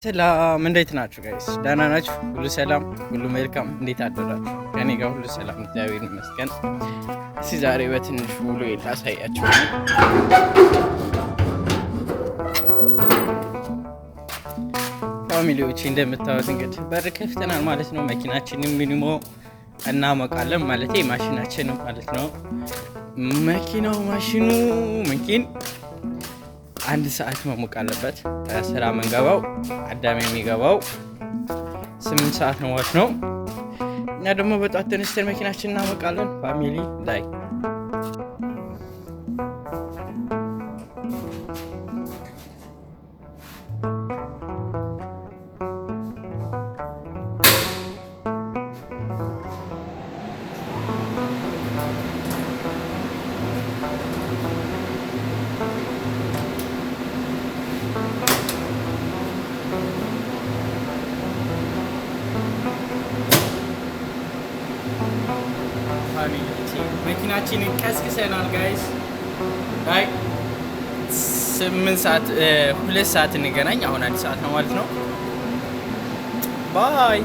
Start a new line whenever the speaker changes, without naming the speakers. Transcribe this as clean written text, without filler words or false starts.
ሰላም፣ እንዴት ናችሁ guys? ደህና ናችሁ? ሁሉ ሰላም፣ ሁሉ መልካም። እንዴት አደራችሁ? ከኔ ጋር ሁሉ ሰላም፣ እግዚአብሔር ይመስገን። እስኪ ዛሬ በትንሹ ውሎ ላሳያችሁ። Family ዎች፣ እንደምታዩት እንግዲህ በር ከፍተናል ማለት ነው። መኪናችንን ሚኒሞ እናሞቃለን ማለት ማሽናችንን ማለት ነው። መኪናው ማሽኑ መኪን አንድ ሰዓት መሞቅ አለበት። ስራ የምንገባው፣ አዳም የሚገባው 8 ሰዓት ነው ማለት ነው። እኛ ደግሞ በጠዋት ተነስተን መኪናችን እናሞቃለን። Family ላይ family መኪናችንን ቀስቅሰናል guys። ላይ 8 ሰዓት፣ 2 ሰዓት እንገናኝ። አሁን አንድ ሰዓት ነው ማለት ነው። Bye.